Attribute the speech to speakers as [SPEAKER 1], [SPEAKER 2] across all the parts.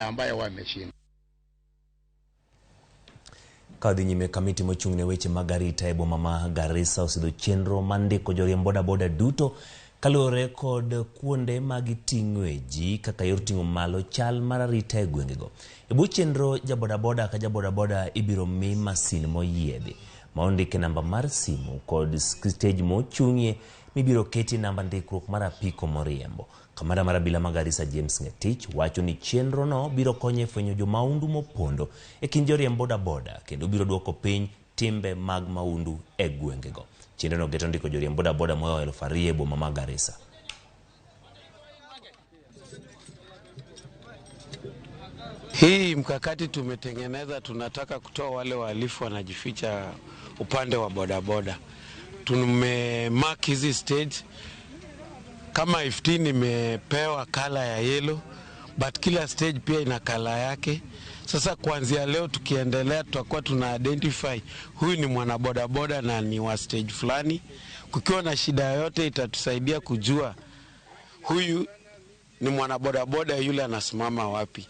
[SPEAKER 1] Ambayo wameshinda.
[SPEAKER 2] Kadhi nyime kamiti mochung' ne weche mag arita e boma ma Garissa osidho chenro mar ndiko joriemb bodaboda duto kaluwore kod kuonde ma giting'oe ji kaka yor ting'o malo chal mar arita e gwengego. E bwo chenro jabodaboda ka jabodaboda ibiro mi masin moyiedhi ma ondike namba mar simu kod stej mochung'ie mibiro ketie namba ndikruok mar apiko moriembo. Kamanda mar abila ma Garissa James Ngetich wacho ni chenrono biro konyo e fwenyo jomaundu mopondo e kind joriemb bodaboda kendo biro duoko piny timbe mag maundu e gwengego. Chenrono geto ndiko joriemb bodaboda moa 2000 e boma ma Garissa.
[SPEAKER 3] Hii mkakati tumetengeneza, tunataka kutoa wale wahalifu wanajificha upande wa bodaboda. Tumemark hizi stage kama 15 imepewa kala ya yellow, but kila stage pia ina kala yake. Sasa kuanzia leo tukiendelea, tutakuwa tuna identify huyu ni mwanabodaboda na ni wa stage fulani. Kukiwa na shida yoyote, itatusaidia kujua huyu ni mwanabodaboda, yule anasimama wapi.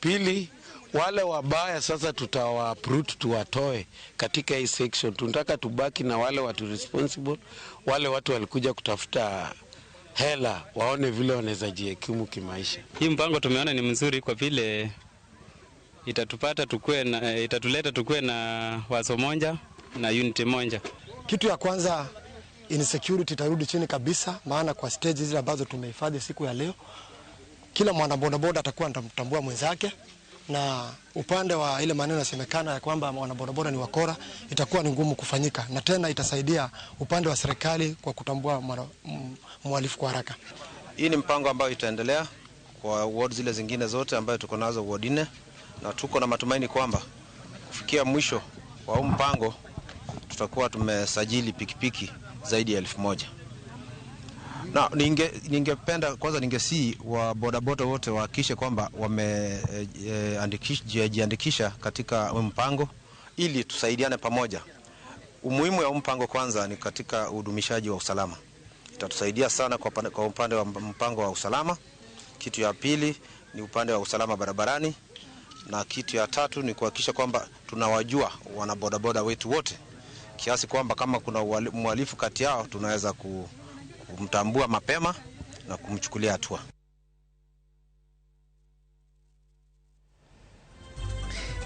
[SPEAKER 3] Pili, wale wabaya sasa tutawa uproot tuwatoe katika hii section. Tunataka tubaki na wale watu responsible, wale watu walikuja kutafuta hela, waone vile wanaweza jihekimu kimaisha.
[SPEAKER 4] Hii mpango tumeona ni mzuri kwa vile itatupata tukue na, itatuleta tukue na wazo moja na unity moja.
[SPEAKER 5] Kitu ya kwanza, insecurity itarudi chini kabisa, maana kwa stage zile ambazo tumehifadhi siku ya leo, kila mwana bodaboda atakuwa anamtambua mwenzake, na upande wa ile maneno yasemekana ya kwamba wanabodaboda ni wakora itakuwa ni ngumu kufanyika, na tena itasaidia upande wa serikali kwa kutambua mhalifu kwa haraka.
[SPEAKER 6] Hii ni mpango ambayo itaendelea kwa ward zile zingine zote ambayo tuko nazo ward 4, na tuko na matumaini kwamba kufikia mwisho wa huu mpango tutakuwa tumesajili pikipiki zaidi ya 1000. Na ningependa kwanza ningesii wa bodaboda wote wahakikishe kwamba wamejiandikisha katika mpango ili tusaidiane pamoja. Umuhimu wa mpango kwanza ni katika udumishaji wa usalama. Itatusaidia sana kwa upande wa mpango wa usalama. Kitu ya pili ni upande wa usalama barabarani, na kitu ya tatu ni kuhakikisha kwamba tunawajua wanabodaboda wetu wote kiasi kwamba kama kuna mhalifu kati yao tunaweza kumtambua mapema na kumchukulia hatua.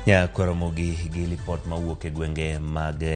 [SPEAKER 2] Ya koromogi gi lipot mawuok e gwenge mag